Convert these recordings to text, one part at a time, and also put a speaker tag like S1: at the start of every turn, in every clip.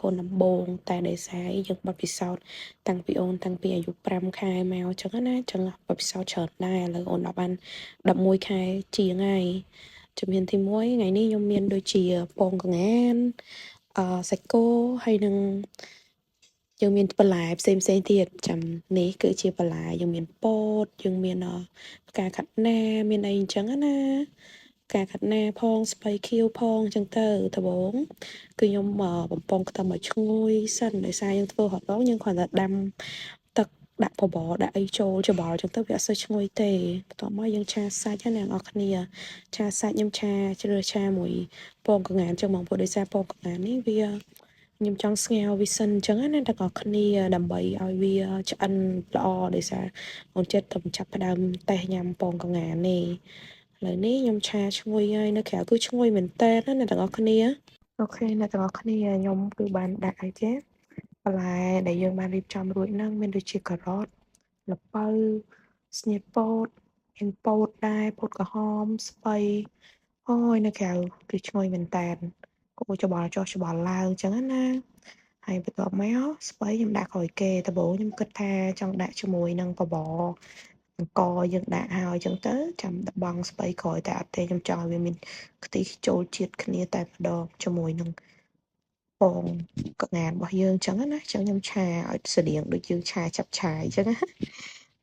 S1: កូនដំបូងតែដោយសារយើងបទពិសោធន៍តាំងពីអូនតាំងពីអាយុ5ខែមកអញ្ចឹងណាអញ្ចឹងបទពិសោធន៍ច្រើនដែរឥឡូវអូនដល់បាន11ខែជាងហើយជំហានទី1ថ្ងៃនេះខ្ញុំមានដូចជាពងក្ងានសាច់គោហើយនឹងយើងមានបន្លែផ្សេងផ្សេងទៀតចាំនេះគឺជាបន្លែយើងមានពោតយើងមានផ្កាខាត់ណាមានអីអញ្ចឹងណាផ្កាខាត់ណាផងស្ពៃខៀវផងអញ្ចឹងទៅដំបូងគឺខ្ញុំបំពងខ្ទឹមឲ្យឈ្ងុយសិនដោយសារយើងធ្វើរហដងយើងគ្រាន់តែដាំទឹកដាក់បបរដាក់អីចូលច្បល់អញ្ចឹងទៅវាអត់សូវឈ្ងុយទេបន្ទាប់មកយើងឆាសាច់ណាអ្នកនរគ្នាឆាសាច់ខ្ញុំឆាជ្រើសឆាមួយពងក្ងានអញ្ចឹងបងប្អូនដោយសារពងក្ងាននេះវាខ្ញុំចង់ស្ងោរវាសិនអញ្ចឹងណាទាំងអស់គ្នាដើម្បីឲ្យវាឆ្អិនល្អដោយសារអូនចិត្តតែចាប់ផ្ដើមតេស្តញ៉ាំពងក្ងាននេះឥឡូវនេះខ្ញុំឆាឈ្ងុយហើយនៅក្រៅគឺឈ្ងុយមែនតើណាអ្នកទាំងអស់គ្នាOK អ្នកទាំងអស់គ្នាខ្ញុំគឺបានដាក់អីទេបន្លែដែលយើងបានរៀបចំរួចហ្នឹងមានដូចជាការ៉ុតល្ពៅស្នៀតពោតមានពោតដែរពោតក្រហមស្ពៃអូយនៅក្រៅគឺឈ្ងុយមែនតើកូរច្បល់ចុះច្បល់ឡើងអញ្ចឹងណាហើយបន្ទាប់មកស្ពៃខ្ញុំដាក់ក្រោយគេដំបូងខ្ញុំគិតថាចង់ដាក់ជាមួយនឹងបបរអង្ករយើងដាក់ហើយអញ្ចឹងទៅចាំបង់ស្ពៃក្រោយតែអត់ទេខ្ញុំចង់ឲ្យវាមានខ្ទិះចូលជាតិគ្នាតែម្ដងជាមួយនឹងពងក្ងានរបស់យើងអញ្ចឹងណាអញ្ចឹងខ្ញុំឆាឲ្យស្តៀងដូចយើងឆាចាប់ឆាយអញ្ចឹងណា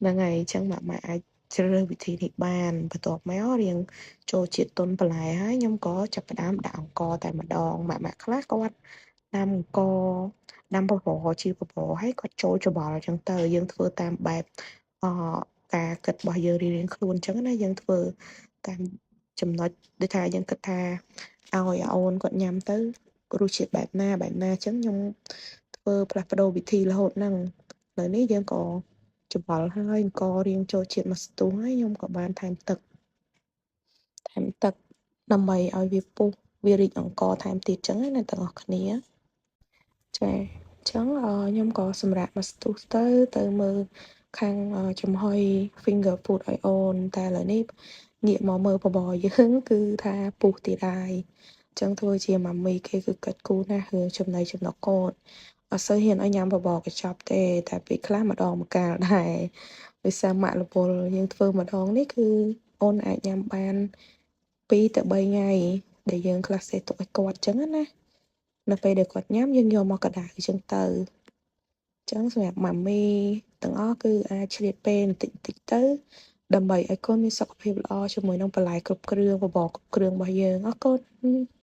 S1: ហ្នឹងហើយអញ្ចឹងម៉ាក់ម៉ាក់អាចជ្រើសរើសវិធីនេះបានបន្ទាប់មករៀងចូលជាតិទុនបន្លែហើយខ្ញុំក៏ចាប់ផ្ដើមដាក់អង្ករតែម្ដងម៉ាក់ម៉ាក់ខ្លះគាត់ដាំអង្ករដាំបបរជាបបរហើយគាត់ចូលច្បល់អញ្ចឹងទៅយើងធ្វើតាមបែបអការគិតរបស់យើងរៀងៗខ្លួនអញ្ចឹងណាយើងធ្វើតាមចំណុចដូចថាយើងគិតថាឲ្យអូនគាត់ញ៉ាំទៅរសជាតិបែបណាបែបណាអញ្ចឹងខ្ញុំធ្វើផ្លាស់ប្ដូរវិធីរហូតហ្នឹងឥឡូវនេះយើងក៏ច្បល់ហើយអង្កររៀងចូលជាតិមកស្ទុះហើយខ្ញុំក៏បានថែមទឹកថែមទឹកដើម្បីឲ្យវាពុះវារីកអង្ករថែមទៀតអញ្ចឹងណាទាំងអស់គ្នាចាអញ្ចឹងខ្ញុំក៏សម្រាប់មកស្ទុះទៅទៅមើលខាងចំហុយ finger food ឲ្យអូនតែឥឡូវនេះងាកមកមើលបបរយើងគឺថាពុះទៀតហើយអញ្ចឹងធ្វើជាម៉ាមីគេគឺកិត្តគូណាស់រឿងចំណីចំណុកកូនអត់សូវហ៊ានឲ្យញ៉ាំបបរកញ្ចប់ទេតែពេលខ្លះម្ដងម្កាលដែរដោយសារម៉ាក់រវល់យើងធ្វើម្ដងនេះគឺអូនអាចញ៉ាំបាន2ទៅ3ថ្ងៃដែលយើងខ្លះសេទុកឲ្យគាត់អញ្ចឹងណានៅពេលដែលគាត់ញ៉ាំយើងយកមកកដៅអញ្ចឹងទៅអញ្ចឹងសម្រាប់ម៉ាមីទាំងអស់គឺអាចឆ្លៀតពេលបន្តិចបន្តិចទៅដើម្បីឲ្យកូនមានសុខភាពល្អជាមួយនឹងបន្លែគ្រប់គ្រឿងបបរគ្រប់គ្រឿងរបស់យើងអរគុណ។